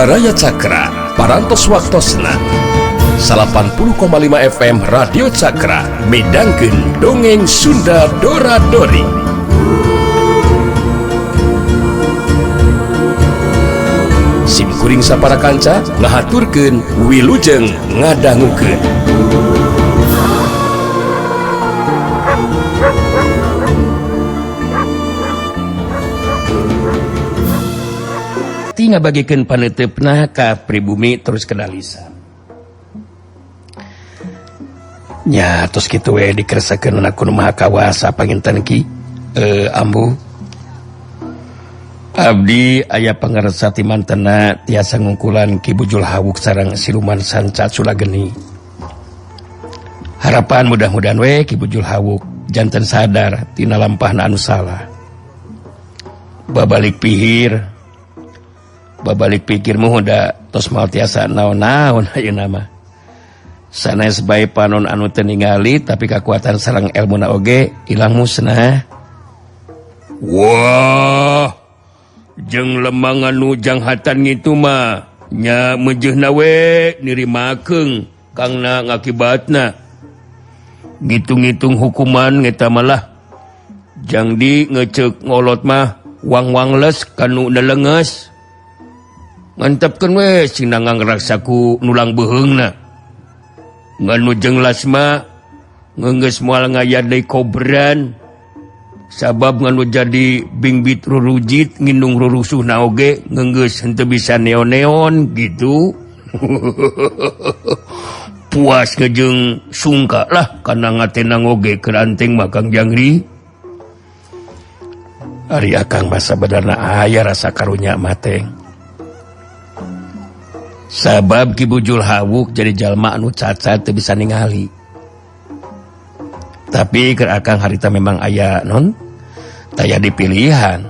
Baraya Cakra, Parantos Waktosna 80,5 FM Radio Cakra midangkeun dongeng Sunda Dora Dori. Sim kuring sapara kanca ngahaturkeun wilujeng ngadangukeun. Ti ngabagikeun paneuteup ka pribumi terus kedalisa. Nya tos kitu we dikeresakeun ku Nu Maha Kawasa panginten ki ambu. Abdi aya pangarsa ti mantena tiasa ngungkulan Ki Bujul Hawuk sareng siluman sanca Sulageni. Harapan mudah-mudahan we Ki Bujul Hawuk janten sadar tina lampahna anu salah. Babalik pihir, babalik pikir muhun da tos moal tiasa naon-naon ayeuna mah. Sanes bae panon anu teu ningali tapi kakuatan sareng elmuna oge ilang musnah. Wah, jeung lemang anu janghatan ngitu mah nya meujeuhna we nirimakeung kangna ngakibatna. Ngitung-ngitung hukuman eta malah jang di ngeceuk ngolot mah wang-wang les kanu nelenges. Mantapkeun we sing ngangrasa ku nulang beuheungna. Nganu jeung lasma ngeungeus moal ngaya deui kobran. Sabab nganu jadi bingbit rurujit ngindung rurusuhna oge ngeungeus henteu bisa neon-neon gitu. Puas ngejeng sungka lah kana ngatenang oge keur anting mah Kang Jangri. Ari akang mah sabenerna aya rasa karunya mah teh. Sabab Ki Bujul Hawuk jadi jalma anu cacat teu bisa ningali. Tapi keur akang harita memang aya non taya dipilihan.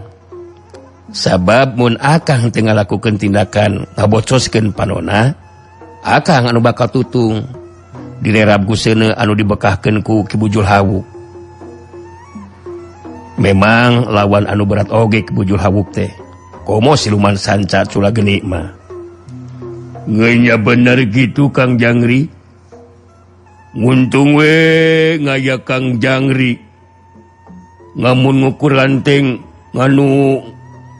Sabab mun akang teu ngalakukeun tindakan ngabocoskeun panona, akang anu bakal tutung direrab ku seuneu anu dibekahkeun ku Ki Bujul Hawuk. Memang lawan anu berat oge Ki Bujul Hawuk teh. Komo siluman sanca Sulageni mah. Ngenya bener gitu Kang Jangri. Nguntung we ngaya Kang Jangri. Ngamun ngukur lanteng nganu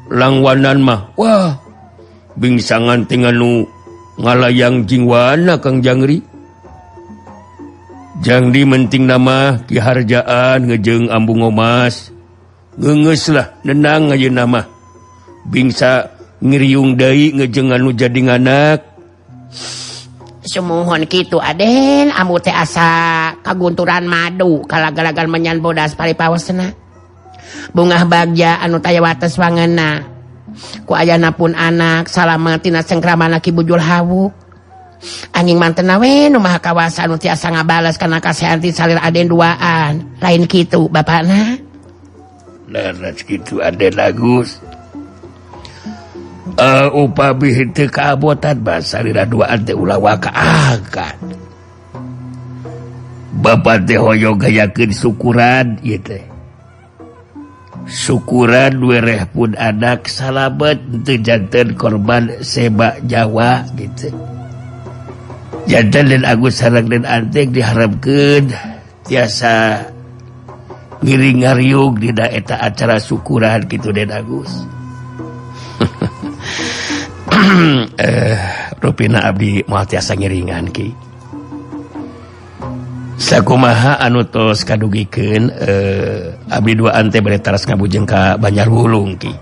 langwanan mah. Wah, bingsangan teh nganu ngalayang jingwana Kang Jangri. Jangdi menting nama Ki Harjaan ngejeng Ambu Ngomas. Ngeungeus lah nenang ayeuna mah. Bingsa ngiriung deui ngejeng anu jadi nganak. Sumuhun kitu Aden, ambu teh asa kagunturan madu kalagalagan menyan bodas paripawesna. Bungah bagja anu taya wates wangena. Ku ayana pun anak salamet tina cengkramana Ki Bujul Hawuk. Anging mantena we Nu Maha Kawasa anu tiasa ngabales kana kasehan ti salir Aden duaan. Lain kitu bapakna. Leres kitu Aden Agus. Upami henteu kaabotan basalira duaan teh ulah waka angkat. Bapak teh hoyong gayakeun syukuran ieu teh. Syukuran wereh pun anak salamet teu janten korban seba Jawa gitu. Janten Den Agus sareng Den Anting diharapkeun tiasa ngiring ngariung dina eta acara syukuran gitu Den Agus. Rupina abdi moal tiasa ngiringan ki. Sakumaha anu tos kadugikeun abdi duaan teh bade taras ngabujeng ka Banjarwulung ki.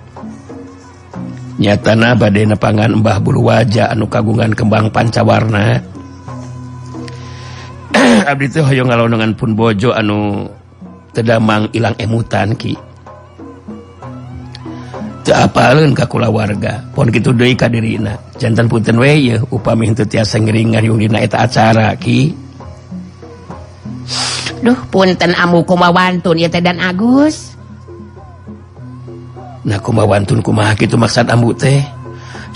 Nyatana bade nepangan Mbah Bulu Waja anu kagungan kembang pancawarna. Abdi teh hoyong ngalonongan pun bojo anu teu damang ilang emutan ki. Teu apaleun ka kulawarga, pon kitu deui ka dirina. Janten punten we yeuh upami henteu tiasa ngiring ngariung dina eta acara ki. Duh punten ambu kumaha wantun ieu teh Dan Agus. Nah kumaha wantun kumaha kitu maksad ambu teh?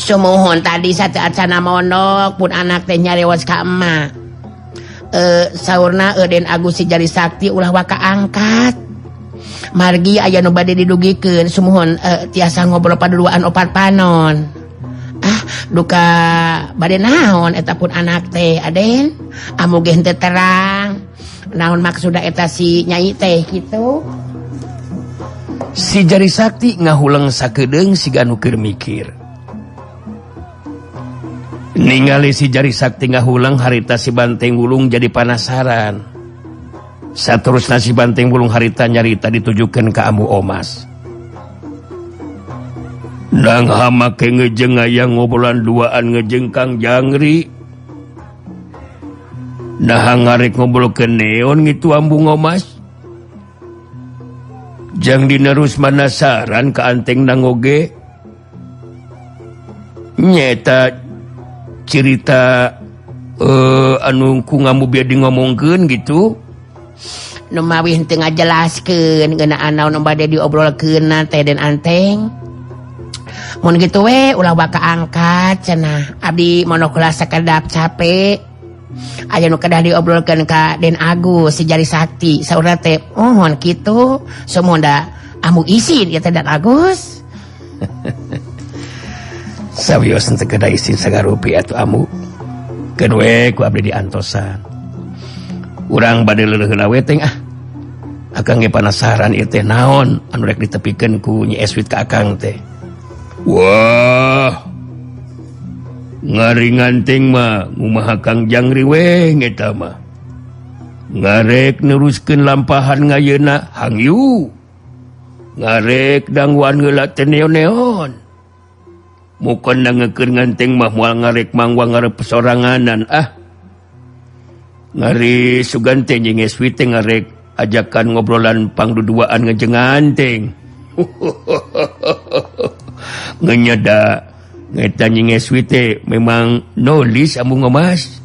Sumuhun tadi sateuacana mondok pun anak teh nyarios ka emak. Saurna Den Agus si jari sakti ulah waka angkat. Margi aya nu bade didugikeun sumuhun tiasa ngobrol paduduaan opat panon. Ah, Duka bade naon eta pun anak teh Aden amu ge henteu terang naon maksudna eta si nyai teh kitu. Si Jari Sakti ngahuleng sakedeung siga nu keur mikir. Ningali si Jari Sakti ngahuleng harita si Banteng Wulung jadi panasaran. Saterusna si Banteng Wulung harita nyarita ditujukeun ka Ambu Omas. Nang hamake ngejeng aya ngobrolan duaan ngejeng Kang Jangri. Nah ngarek ngobrol ke neon gitu Ambu Omas. Jang dinerus manasaran ka anteng nangoge. Nyeta cerita anu ku ngamu biar di ngomongkeun gitu. Nu mawi henteu ngajelaskeun ngeunaan naon nu bade diobrolkeun teh Den Anteng. Mun kitu we ulah baka angkat cenah. Abdi monokulah sakedap capek. Aya nu kedah diobrolkeun ka Den Agus si Jari Sakti saurna teh mohon kitu sumuhun da ambu isin ieu teh Den Agus. Sawios teu kedah isin sagarupi atuh ambu. Keun we ku abdi diantosan. Urang bade leuleung heula we teh ah. Akang ge panasaran ieu teh naon anu rek ditepikeun ku Nyi Eswit ka akang teh. Wah. Ngaringan ting mah ngumaha Kang Jangri we eta mah. Ngarek neruskeun lampahan ngayeuna hangyu. Ngarek dangguan heula teh neon-neon. Mukon nangekeun nganteng mah moal ngarek mangwa ngarep soranganan ah. Ngari sugan teh jeung Eswi teh ngarek ajakan ngobrolan pangduduaan ngejengan teng. Ngenyada ngeta Nying Eswi teh memang nolis ambu ngomas.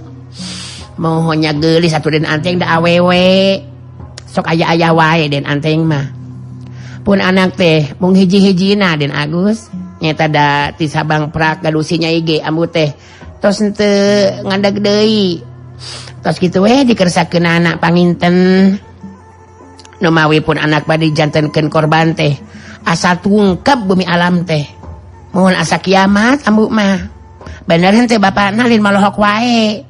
Mohonnya geulis atuh Den Anteng da awewe. Sok aya-aya wae Den Anteng mah. Pun anak teh mung hiji-hijina Den Agus. Nyeta da ti Sabang Prak gadusi nyai ge ambu teh tos henteu ngandag deui. Tos kitu we dikersakeun anak panginten. Nu mawi pun anak bade dijantenkeun korban teh asa tungkep bumi alam teh. Mohon asa kiamat ambu mah. Bener henteu bapakna lain malohok wae.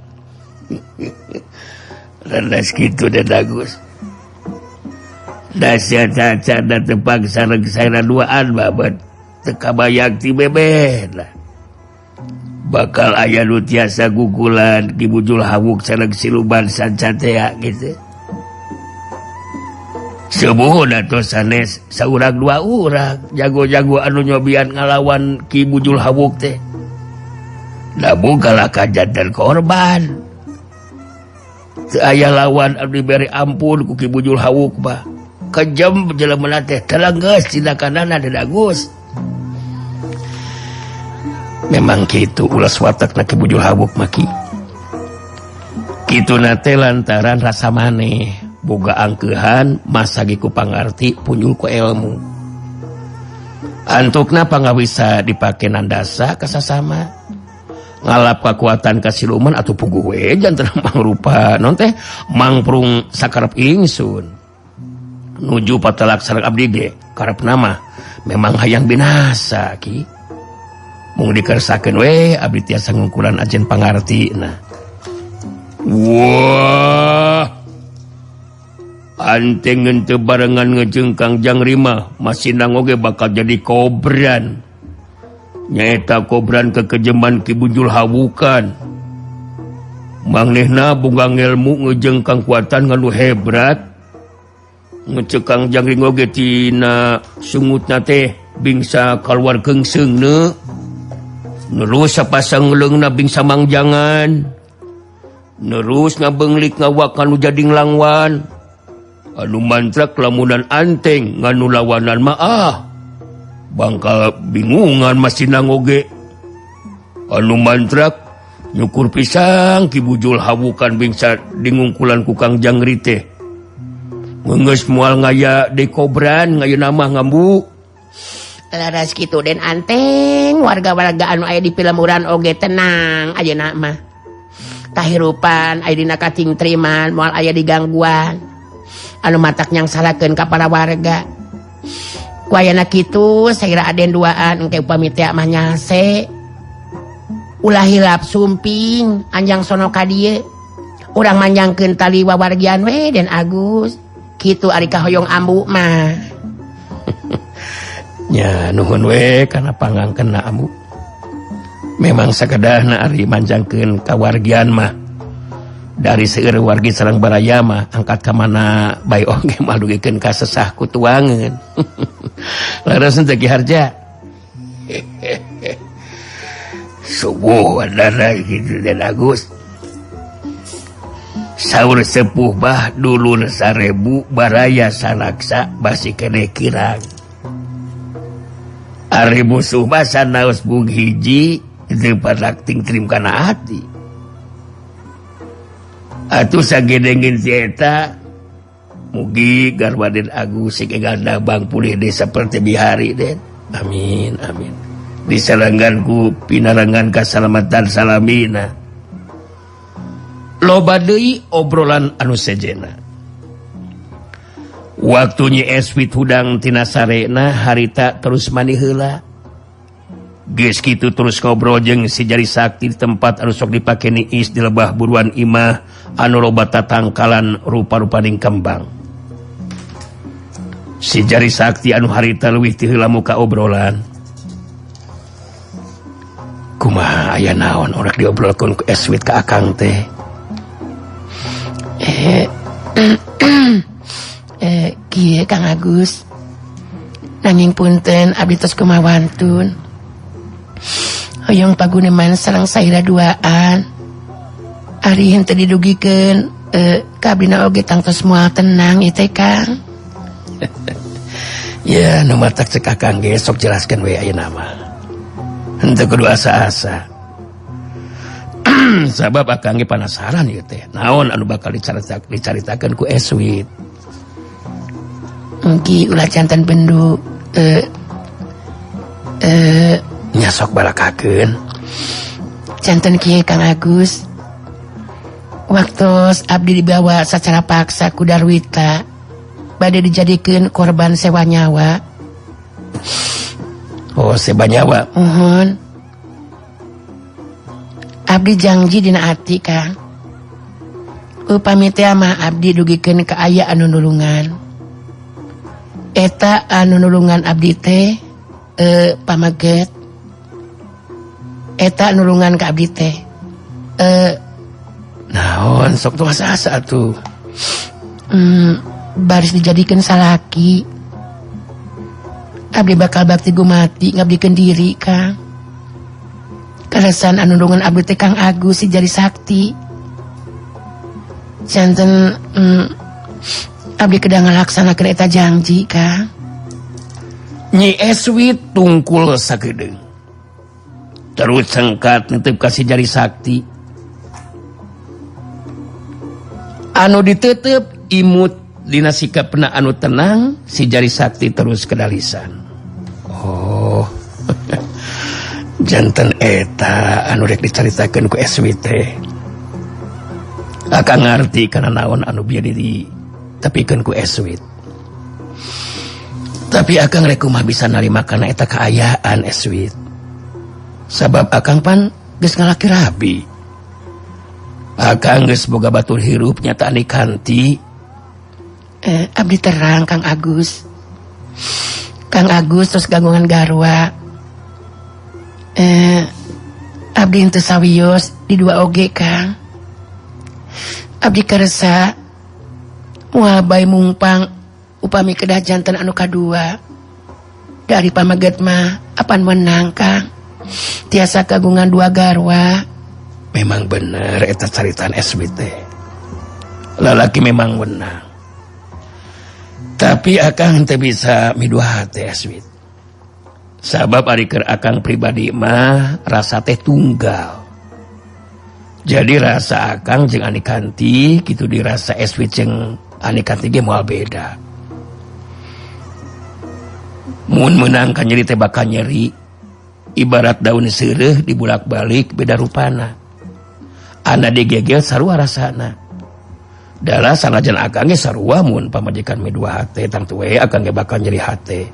Leres kitu Den Agus. Dasya caca da tepang sareng saira duaan babet. Teu kabayang ti bebeh lah. Bakal aya nu tiasa gugulan di bujul hawuk sareng siluman sancatea gitu. Sebuhun atuh sanes saurang dua urang jago-jago anu nyobian ngalawan Ki Bujul Hawuk teh. Lamun kalah kajanten korban. Teu aya lawan anu diberi ampun ku Ki Bujul Hawuk mah. Kejam jelema teh telenggeus tindakanana Den Agus. Memang kitu ulas watakna Ki Bujul Hawuk mah Ki. Kituna teh lantaran rasa maneh. Boga angkeuhan masagi ku pangarti punjul ku ilmu. Antukna pangawisa dipake nandasa kasasama. Ngalap kakuatan kasiluman atuh puguh we janten mangrupa non teh mangprung sakarep ingsun. Nuju patelak sareng abdi ge karepna mah memang hayang binasa Ki. Mung dikersakeun we abdi tiasa ngungkulan ajen pangartina. Wah. Anteng henteu barengan ngejeng Kang Jangri mah masih nangoge bakal jadi kobran. Nyaeta kobran kekejeman Ki Bujul Hawukan. Mangnehna boga ngelmu ngejeng kangkuatan nganu hebrat. Ngecek Kang Jangri oge tina sungutna teh bingsa kaluar keungseungna. Nerus sapasang leungna bingsa mangjangan. Nerus ngabeunglik ngawak anu jadi nglangwan. Anu mantrak lamunan anteng nganu lawanan mah ah. Bangka bingungan masih nangoge. Anu mantrak nyukur pisang Ki Bujul Hawukan bingsa dingungkulan ku Kang Jangri teh. Geus moal ngaya dekobran ngayeuna mah ngambu. Leres kitu Den Anteng warga-warga anu aya di Pilemuran oge tenang ayeuna mah. Kahirupan aya dina katingtriman moal aya digangguan. Anu matak nyang salakeun ka para warga. Ku ayana kitu saira Aden duaan engke upami teh mah nyase. Ulah hilap sumping anjang sono ka dieu. Urang manjangkeun tali wawargian we Den Agus. Kitu ari kahoyong ambu mah. Nya nuhun we kana pangangkeunna ambu. Memang sakedahna ari manjangkeun kawargian mah. Dari seueur wargi sareng baraya mah angkat ka mana bae oge mah dugikeun ka sesah ku tuangeun. Leres teh Ki Harja. Subuh wadana kitu Den Agus. Saur sepuh bah dulur 1000 baraya salaksa basi keneh kirang. Ari musuh mah sanaos bung hiji teu parakting trim kana ati. Atuh sagedengin si eta mugi garwa Den Agus sing enggal dabang pulih deui saperti bihari Den. Amin amin. Disalanggan ku pinarangan kasalamatan salamina. Loba deui obrolan anu sejena. Waktu Nyi Eswit hudang tina sarena harita terus mani heula. Geus kitu terus ngobrol jeung si Jari Sakti di tempat anu sok dipake niis di lebah buruan imah anu loba tatangkalan rupa-rupaning kembang. Si Jari Sakti anu harita leuwih ti heula muka obrolan. Kumaha aya naon urang diobrolkeun ku Eswit ka akang teh? Kieu Kang Agus. Nanging punten abdi tos kumawantun. Hoyong paguneman sareng saira duaan. Ari henteu didugikeun ka abdina oge tangtos moal tenang ieu teh Kang. Ya nu matak cek akang ge sok jelaskeun we ayeuna mah. Henteu kudu asa-asa. Sabab akang ge panasaran ieu teh. Naon anu bakal dicaritakeun ku Eswit. Mugi ulah jantan bendu nya sok balakakeun. Jantan kieu Kang Agus. Waktos abdi dibawa secara paksa ku Darwita bade dijadikeun korban sewa nyawa. Oh, sewa nyawa. Uhun. Abdi janji dina ati Kang. Upami teh mah abdi dugikeun ka aya anu nulungan. Eta anu nulungan abdi teh pamaget. Eta nulungan ka abdi teh. Naon sok tuh asa-asa atuh. Baris dijadikeun salaki. Abdi bakal bakti gumati ngabdikeun diri Kang. Kaleresan anu nulungan abdi teh Kang Agus si Jari Sakti. Janten abdi kedah ngalaksanakeun eta janji Kang. Nyi Eswit tungkul sakedeung. Terus sengkat nitip ka si Jari Sakti. Anu ditetep imut dina sikapna anu tenang si Jari Sakti terus kedalisan. Oh. Janten eta anu rek dicaritakeun ku Eswit teh. Akang ngarti kana naon anu bieu ditepikeun ku Eswit. Tapi akang rek kumaha bisa narima kana eta kaayaan Eswit. Sabab akang pan geus ngalaki rabi. Akang geus boga batur hirup nyata anikanti. Abdi terang Kang Agus. Kang Agus terus gangguan garwa. Abdi henteu sawios di dua oge Kang. Abdi kersa moal bae mungpang upami kedah janten anu kadua. Dari pamaget mah apan menang Kang. Tiasa kagungan dua garwa. Memang bener eta caritaan Eswit teh. Lalaki memang menang. Tapi akang teu bisa miduha teh Eswit. Sabab ari keur akang pribadi mah rasa teh tunggal. Jadi rasa akang jeung Anikanti kitu dirasa Eswit jeung Anikanti ge moal beda. Mun meunang ka nyeri teh bakal nyeri. Ibarat daun seureuh dibulak-balik beda rupana. Anda digegel sarua rasana. Dalah sanajan akang ge sarua mun pamajikan me dua hate tangtu we akang ge bakal nyeri hate.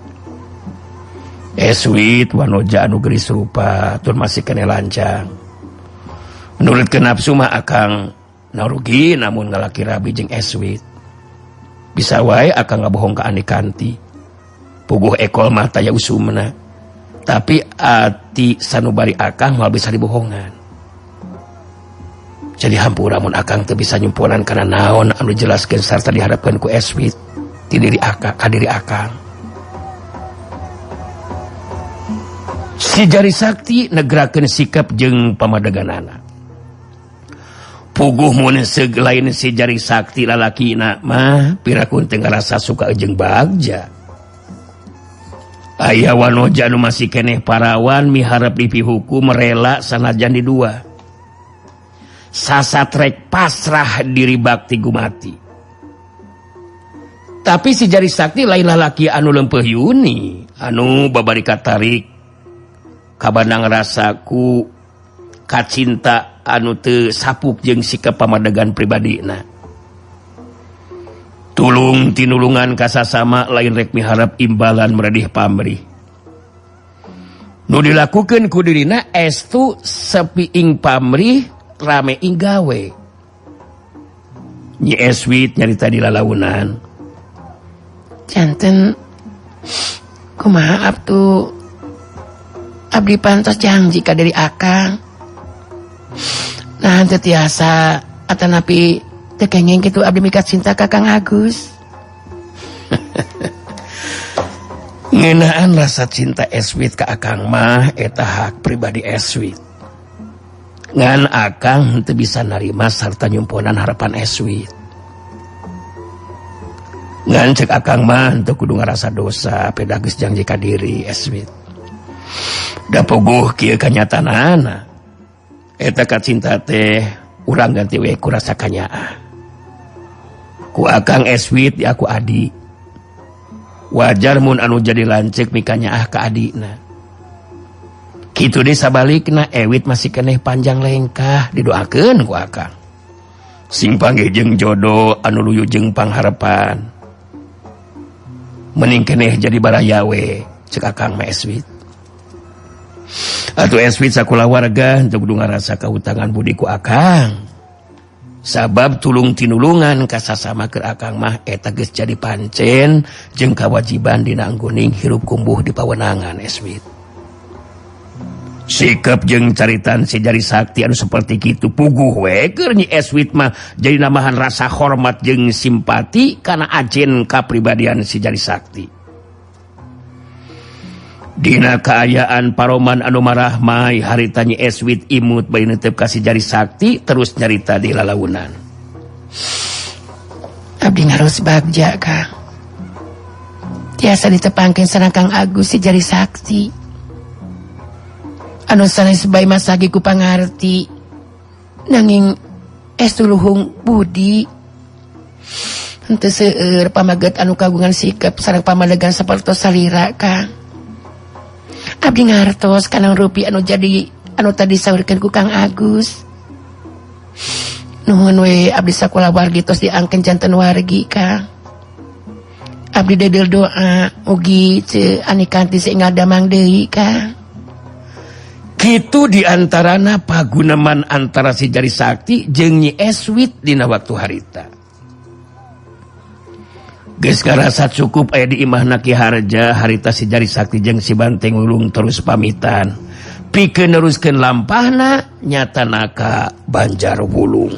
Eswit wanoja anu geulis rupa tur masih kene lancang. Menurut ke nafsu mah akang narugi namun ngalaki rabi jeung Eswit. Bisa wae akang ngabohong ka Anikanti. Puguh ekol mah taya usumna. Tapi ati sanubari akang moal bisa dibohongan. Jadi hampura mun akang teu bisa nyumponan kana naon anu dijelaskeun sarta diharapkeun ku Eswit ti diri akang ka diri akang. Si Jari Sakti negrakeun sikap jeung pamadeganana. Puguh mun seug lain si Jari Sakti lalakina mah pirakun teu ngarasa suka jeung bagja. Aya wanoja anu masih keneh parawan miharep dipihukum rela sanajan di dua. Sasatrek pasrah diri bakti gumati. Tapi si Jari Sakti lain lalaki anu lempeuh yuni, anu babari katarik kabanang rasaku kacinta anu teu sapuk jeung sikap pamadegan pribadina. Tulung tinulungan kasasama lain rek miharep imbalan meredih pamrih. Nu dilakukeun ku dirina estu sepi ing pamrih rame ing gawe. Nyi Eswit nyarita di lalaunan. Janten kumaha abtu abdi pantos janji ka diri akang. Nah teu tiasa atanapi teu kenging kitu abdi mikat cinta ka Kang Agus. Ngeunaan rasa cinta Eswit ka akang mah eta hak pribadi Eswit. Ngan akang teu bisa narima sarta nyumponan harapan Eswit. Ngan cek akang mah teu kudu ngarasa dosa peda geus janji ka diri Eswit. Da puguh kieu kanyataanana. Eta kacinta teh urang ganti we ku rasa kanyaah. Ku akang Eswit di aku adi. Wajar mun anu jadi lanceuk mikanyaah ka adina. Kitu deui sabalikna Ewit masih keneh panjang lengkah didoakeun ku akang. Sing panggih jeung jodoh anu luyu jeung pangharepan. Mending keneh jadi baraya we cek akang mah Eswit. Atuh Eswit sakulawarga teu kudu ngarasa kahutangan budi ku akang. Sabab tulung tinulungan kasasama keur akang mah eta geus jadi pancen jeung kawajiban dina angguning hirup kumbuh di pawenangan Eswit. Sikap jeung caritan si Jari Sakti anu seperti kitu puguh we keur Nyi Eswit mah jadi nambahan rasa hormat jeung simpati kana ajen kapribadian si Jari Sakti. Dina kaayaan paroman anu marahmai harita Nyi Eswit imut bari neuteup ka si Jari Sakti terus nyarita di lalaunan. Abdi ngarus bagja Kang. Tiasa ditepangkeun sareng Kang Agus si Jari Sakti. Anu sanes bae masagi ku pangarti. Nanging estu luhung budi. Henteu seueur pamaget anu kagungan sikap sareng pamadegan sapertos salira Kang. Abdi ngartos kana rupi anu jadi anu tadi saurkeun ku Kang Agus. Nuhun we abdi sakulawargi tos diangkeun janten wargi Kang. Abdi dedel doa ugi ce Anikanti seingal damang deui Kang. Kitu diantarana paguneman antara si Jari Sakti jeung Nyi Eswit dina waktu harita. Geus ngarasa cukup aya di imahna Ki Harja, harita si Jari Sakti jeung si Banteng Wulung terus pamitan. Pikeun neruskeun lampahna nyatana ka Banjar Wulung.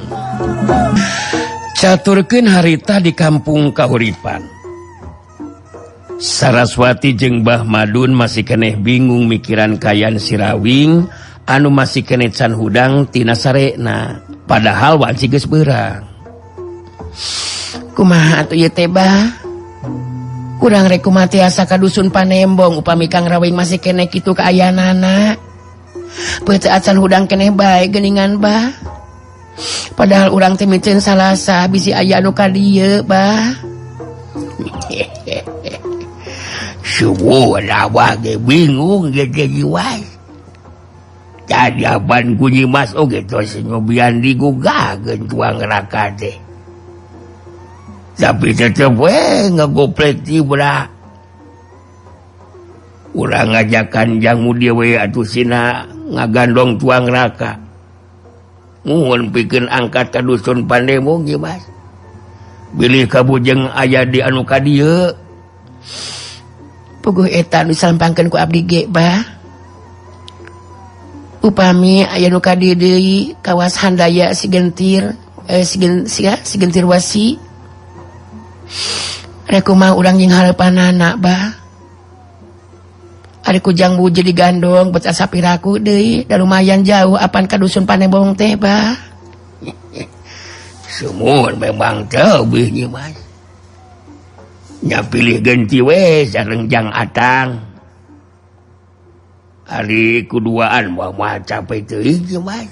Caturkeun harita di kampung Kahuripan. Saraswati jeung Bah Madun masih keneh bingung mikiran kayan Sirawing anu masih keneh can hudang tina sarena, padahal wanci geus beurang. Kumaha atuh ieu teh Bah? Kurang rek kumaha tiasa ka dusun Panembong upami Kang Rawing masih keneh kitu kaayaanana. Peuteut acan hudang keneh bae geuningan Bah. Padahal urang teh miceun salasa bisi aya anu ka dieu Bah. Subuh abah ge bingung ge jiwa. Jadi aban ku Nyimas oge tos nyobian digugakeun tuang raka teh. Tapi tetep we ngagoplek tibra. Urang ngajakan jamu dia we atuh sina ngagandong tuang raka. Muhun pikeun angkat ka dusun Pandemo Nyimas. Bilih kabujeng aya di anu ka dieu. Puguh eta nu disampangkeun ku abdi ge bah. Upami aya nu ka dieu deui kawas Handaya Sigentir Sigentir wasi. Rek kumaha urang jeung hareupanana bah. Ari ku Jang Buji digandong bet asa piraku deui da lumayan jauh apan ka dusun Panebong teh bah. Sumur memang tebih Nyimas. Nya pilih genti we sareng Jang Atang. Ari kuduaan moal moal capek teuing Nyimas.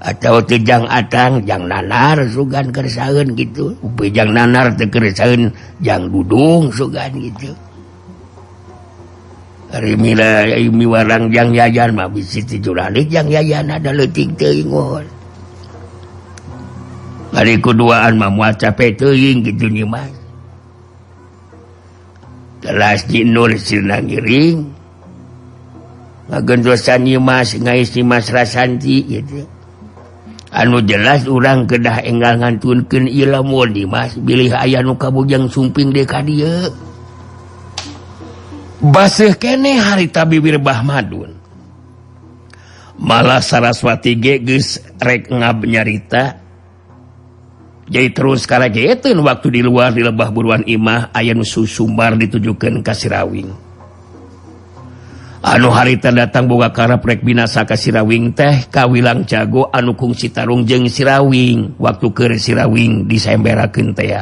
Atau teu Jang Atang Jang Nanar sugan kersaeun gitu. Upami Jang Nanar teu kersaeun Jang Dudung sugan gitu. Ari mila miwarang Jang Yayan mah bisi ti juralik Jang Yayan ada leutik teuing mohon. Ari kuduaan mah moal capek teuing kitu Nyimas. Telas Nyi Nur sirna ngiring. Ngagentosan Nyimas ngais Nyimas Rasanti gitu. Anu jelas urang kedah enggal ngantunkeun ieu lamun Nyimas bilih aya nu kabujang sumping deui ka dieu. Baseuh keneh harita bibir Bah Madun. Malah Saraswati ge geus rek ngab nyarita. Jadi terus karageteun waktu di luar di lebah buruan imah aya nu susumbar ditujukeun ka Sirawing. Anu harita datang boga karep rek binasa ka Sirawing teh kawilang jago anu kungsi tarung jeung Sirawing waktu keur Sirawing disemberakeun teh.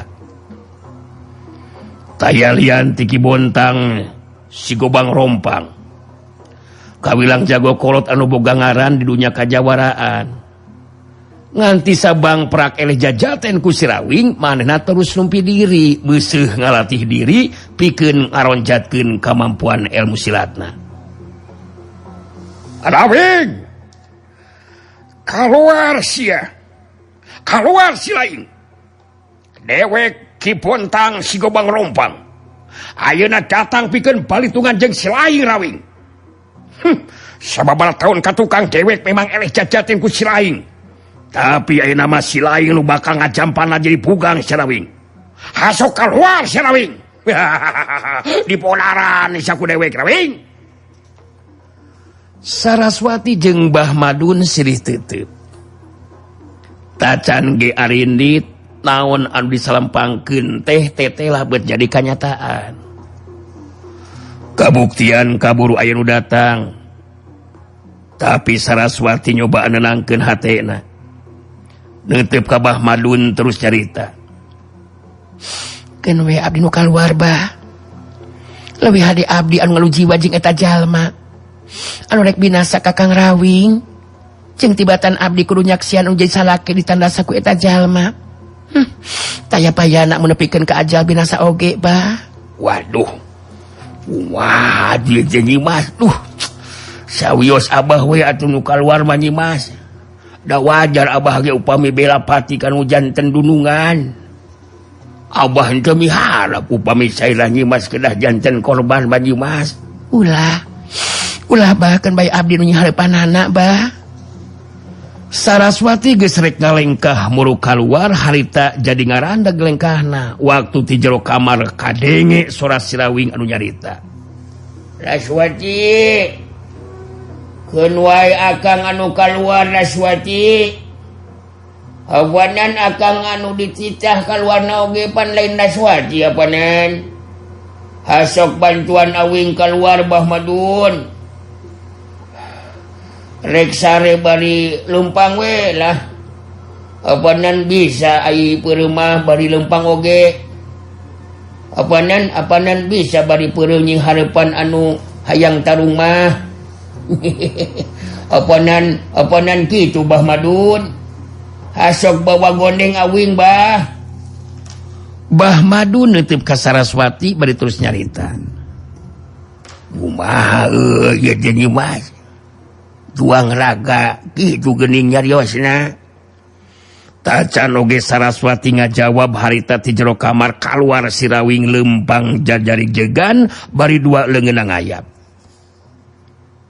Taya lian ti Ki Bontang si Gobang Rompang. Kawilang jago kolot anu boga ngaran di dunia kajawaraan. Nganti sabang prak eleh jajaten ku Sirawing manehna terus numpi diri beuseuh ngalatih diri pikeun ngaronjatkeun kamampuan ilmu silatna. Rawing kaluar sia. Kaluar si lain. Dewek Ki Bontang si Gobang Rompang. Ayeuna datang pikeun balitungan jeung si lain Rawing. Sababaraha tahun ka tukang dewek memang eleh jajaten ku si lain. Tapi ayeuna mah si lain nu bakal ngajampana jadi pugang si Rawing. Hasok keluar si Rawing. Diponaran saku dewek Rawing. Saraswati jeung Bah Madun silih teuteut. Tacan ge arindit naon anu disalempangkeun teh teteh lah bet jadi kanyataan. Kabuktian kaburu aya nu datang. Tapi Saraswati nyoba nenangkeun hatena. Neuteup ka Bah Madun terus carita. Keun we abdi nu kaluar bah. Leuwih hade abdi anu ngalu jiwa jeung eta jalma. Anu rek binasa ka Kang Rawing. Jeung tibatan abdi kudu nyaksian anu jadi salaki ditandasa ku eta jalma. Taya payana mun nepikeun ka ajal binasa oge bah. Waduh. Wah, dia teh Nyimas. Duh. Sawios abah we atuh nu kaluar mah Nyimas. Da wajar abah ge upami bela pati kanu janten dunungan. Abah henteu miharap upami sairah Nyimas kedah janten korban mah Nyimas. Ulah. Ulah bah keun bae abdi nu nyaharipanana bah. Saraswati geus rek ngalengkah muru kaluar harita jadi ngarandag lengkahna. Waktu ti jero kamar kadenge sora Sirawing anu nyarita. Saraswati keun wae akang anu kaluar Saraswati. Awanan akang anu dititah kaluarna oge pan lain Saraswati apanan. Hasok bantuan awing kaluar Bah Madun. Rek sare bari lempang we lah. Apanan bisa ai peureuh bari lempang oge. Apanan apanan bisa bari peureum nying hareupan anu hayang tarung mah. Apanan apanan kitu Bah Madun. Hasok bawa gondeng awing bah. Bah Madun neuteup ka Saraswati bari terus nyarita. Kumaha euy ieu teh Nyimas. Tuang raga kitu geuning nyariosna. Tacan oge Saraswati ngajawab harita ti jero kamar kaluar Sirawing lempang jajari jegan bari dua leungeunna ngayap.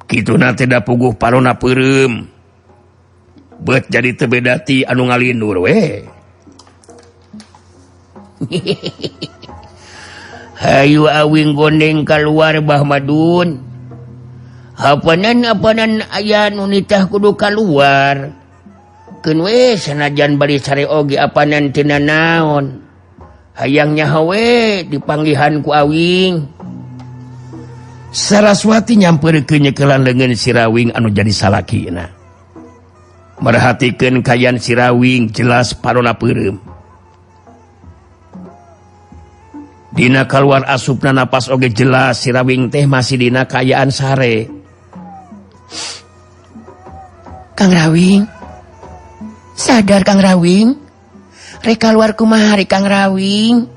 Kituna teh da puguh parona peureum. Bet jadi teu beda ti anu ngalindur we. Hayu awing gondeng kaluar Bah Madun. Apanan-apanan aya nu nitah kudu kaluar. Keun we sanajan bari sare oge apanan teu nanaon. Hayang nyaho we dipanggihan ku awing. Saraswati nyamperkeun nyekelan leungeun Sirawing anu jadi salakina. Merhatikeun kayan Sirawing jelas parona peureum. Dina kaluar asupna napas oge jelas Sirawing teh masih dina kaayaan sare. Kang Rawing, sadar Kang Rawing, rek kaluar kumaha ari Kang Rawing?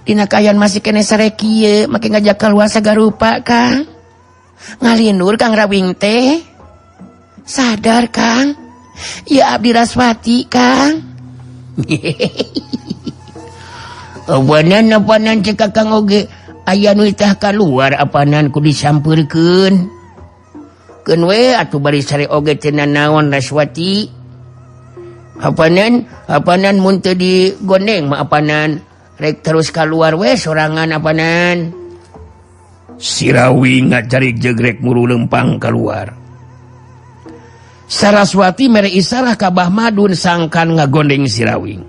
Dina kaayaan masih kene sare kieu, make ngajak kaluar sagarupa Kang. Ngalindur Kang Rawing teh. Sadar Kang, ya abdi Raswati Kang. Apanan-apanan cek Kakang oge aya nu itah kaluar apanan ku disampeurkeun. Keun we atuh bari sare oge teu nanaon Raswati. Apanan apanan mun teu digondeng mah apanan rek terus kaluar we sorangan apanan. Sirawing ngacarik jegrek muru lempang kaluar. Saraswati mere isarah ka Bah Madun sangkan ngagondeng Sirawing.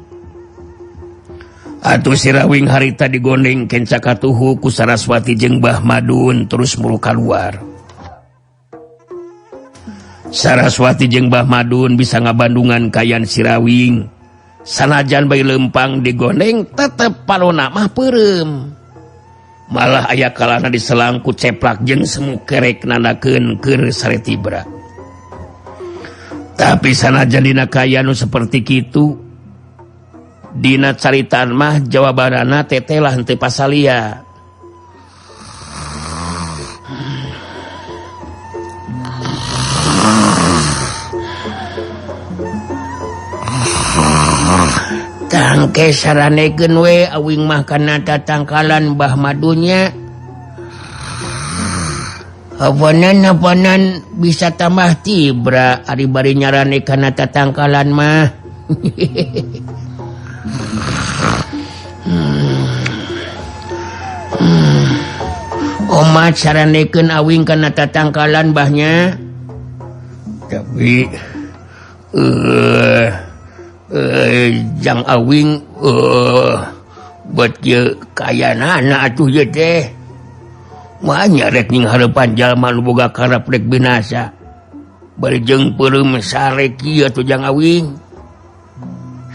Atuh Sirawing harita digondeng kenca katuhu ku Saraswati jeung Bah Madun terus muru kaluar. Saraswati jeung Bah Madun bisa ngabandungan kayan Sirawing. Sanajan bae lempang digondeng tetep palona mah peureum. Malah aya kalana diselangku ceplak jeung semu kerek nandakeun keur sare tibra. Tapi sanajan dina kaayaan nu saperti kitu, dina caritaan mah jawabanana teteh lah henteu pasalia. Tangke saranekeun we awing mah kana tatangkalan Bah Madunya. Apanan-apanan bisa tambah tibra ari bari nyarane kana tatangkalan mah. Omat saranekeun awing kana tatangkalan bahnya. Tapi jang awing buat ye kayanana atuh ye teh. Manya rek ning hareupan jalma nu boga karep rek binasa. Bari jeung peureum sare kieu atuh jang awing.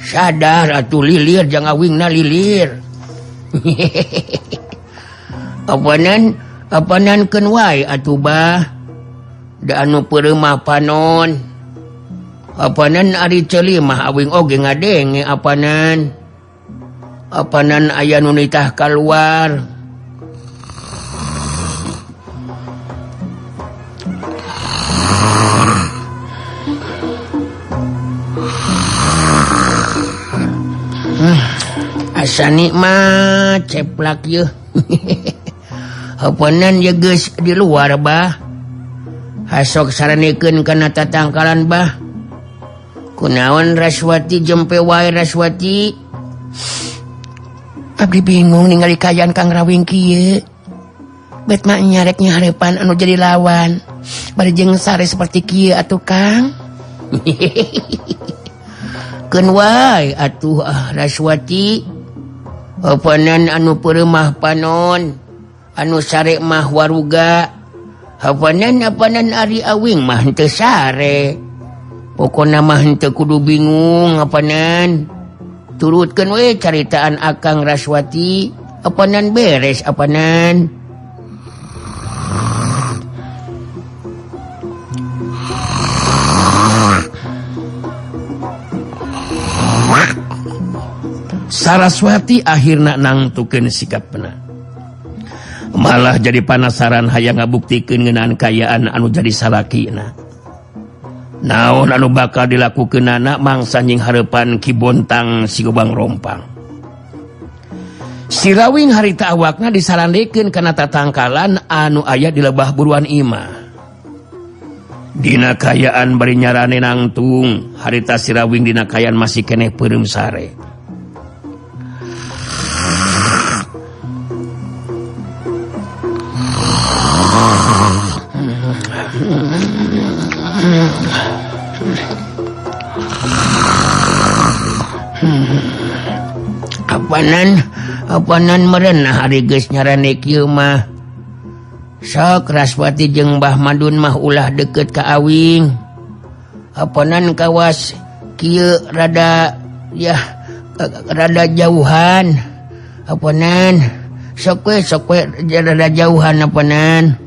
Sadar atuh lilir jang awingna lilir. Apanan apanan keun wae atuh bah. Da anu peureum mah panon. Apanan ari ceuli mah awing oge ngadenge apanan. Apanan aya nu nitah kaluar. Asa nikmat ceplak yeuh. Apanan ye geus di luar bah. Hasok saranekeun kana tatangkalan bah. Kunaon Raswati jempe wae Raswati. Abdi bingung ningali kaayaan Kang Rawing kieu. Bet mah nyarek nyarepan anu jadi lawan. Bari jeung sare seperti kieu atuh Kang. Keun wae atuh ah Raswati. Apanan anu peureum panon, anu sare mah waruga. Apanan apanan ari awing mah henteu sare. Pokona mah henteu kudu bingung apanan. Turutkeun we caritaan Akang Raswati, apanan beres apanan. Saraswati akhirna nangtukeun sikapna. Malah jadi panasaran hayang ngabuktikeun ngeunaan kaayaan anu jadi salakina. Naon anu bakal dilakukeunana mangsa nying hareupan Ki Bontang si Gobang Rompang. Sirawing harita awakna disarandekeun kana tatangkalan anu aya di lebah buruan imah. Dina kayaan bari nyarane nangtung harita Sirawing dina kayaan masih keneh peureum sare. Apanan apanan merenah hari geus nyarane kieu mah. Sok Raswati jeung Mbah Madun mah ulah deket ka awing. Apanan kawas kieu rada ya rada jauhan. Apanan sok we rada jauhan apanan.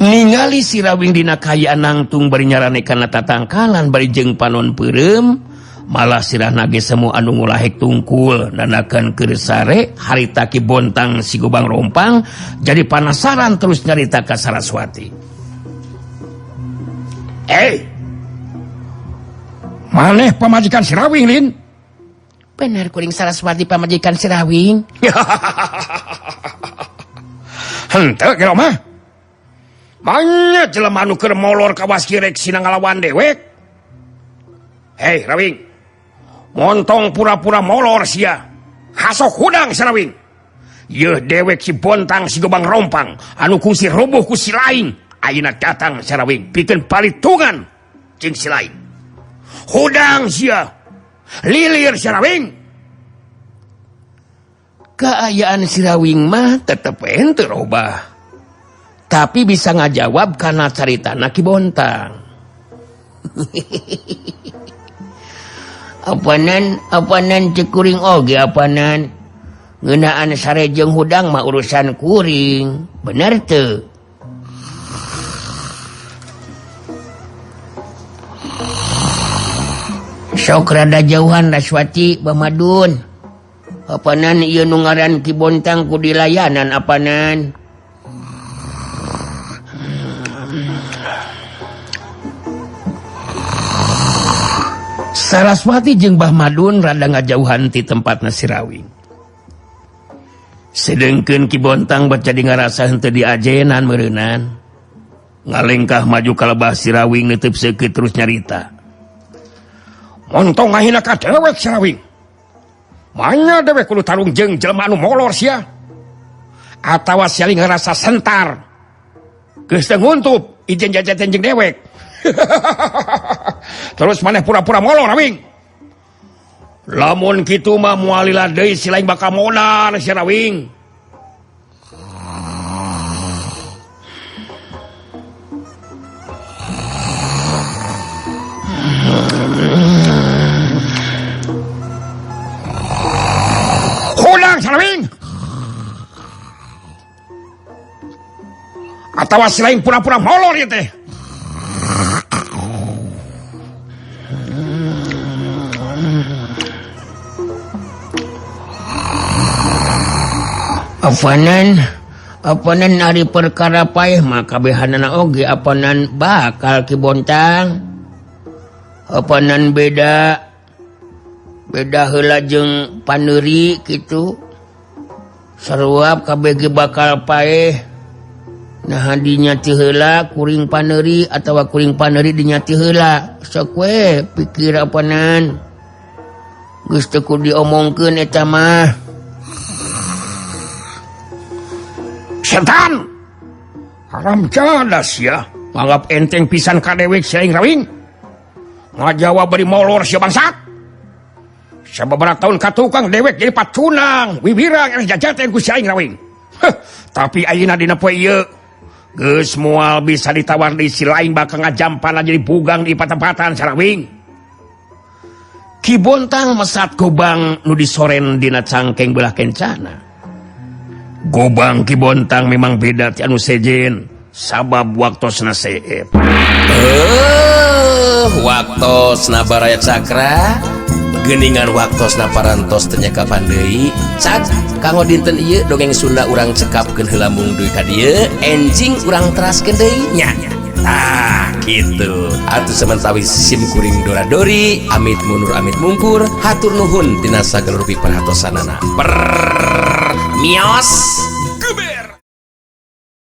Ningali Sirawing dina kayaan nangtung bari nyarane kana tatangkalan bari jeung panon peureum, malah sirahna ge semu anu ngulahek tungkul nanakan keur sare harita Ki Bontang si Gobang Rompang jadi panasaran terus nyarita ka Saraswati. Maneh pamajikan Sirawing lin? Bener kuring Saraswati pamajikan Sirawing. Henteu gero mah. Banyak jelema anu keur molor kawas kirek sina ngalawan dewek. Hei Rawing, montong pura-pura molor sia. Hasok hudang Sirawing. Yeuh dewek si Bontang si Gobang Rompang anu kungsi rubuh ku si lain. Ayeuna datang Sirawing pikeun palitungan jeung si lain. Hudang sia. Lilir Sirawing. Kaayaan Sirawing mah tetep henteu robah. Tapi bisa ngajawab karena caritana Ki Bontang. Apanan apanan cek kuring oge apanan. Ngeunaan sare jeung hudang mah urusan kuring. Bener teu? Sok rada jauhan Raswati Mbah Madun. Apanan ieu nu ngaran Ki Bontang ku dilayanan apanan. Saraswati jeung Mbah Madun rada ngajauhan ti tempatna Sirawing. Sedengkeun Ki Bontang baca di ngarasa henteu diajenan meureunan. Ngalengkah maju ka lebah Sirawing neuteub seukeut terus nyarita. Montong ngahina ka dewek Sirawing. Manya dewek kudu tarung jeung jelema anu molor sia. Atawa sia ngarasa sentar. Geus teu nguntup ijen jajaten jeung dewek. Terus maneh pura-pura molor Rawing. Lamun kitu mah moal lila deui si lain bakal modar si Rawing. Hudang Sirawing. Atawa si lain pura-pura molor ieu teh. Apanan apanan ari perkara paeh mah kabehanana oge apanan bakal Ki Bontang. Apanan beda beda heula jeung paneuri kitu. Saruap kabeh ge bakal paeh. Nah dinyati heula kuring paneuri atawa kuring paneuri dinyati heula. Sok we pikir apanan. Geus teu kudu diomongkeun eta mah. Setan! Haram jadas ya. Nganggap enteng pisan ka dewek sia Rawing. Ngajawab bari molor sia bangsat. Sababaraha tahun ka tukang dewek jadi pacunang, wiwirang ereh jajaten ku sia Rawing. Heh, tapi ayeuna dina poe ieu geus moal bisa ditawar di si lain bakal ngajampana jadi bugang di patempatan Sirawing. Ki Bontang mesat gobang nu disoren dina cangkeng belah kencana. Gobang Ki Bontang memang beda ti anu sejen sabab waktosna seep. Waktosna baraya cakra geuningan waktosna parantos teu nyakapan deui. Cak kanggo dinten ieu dongeng Sunda urang cekapkeun heula mung dugi ka dieu, enjing urang teraskeun deui nya. Tah gitu atuh. Samentawis sim kuring Dora Dori amit mundur amit mungkur, hatur nuhun tina sagala rupi perhatosanana. Per mios.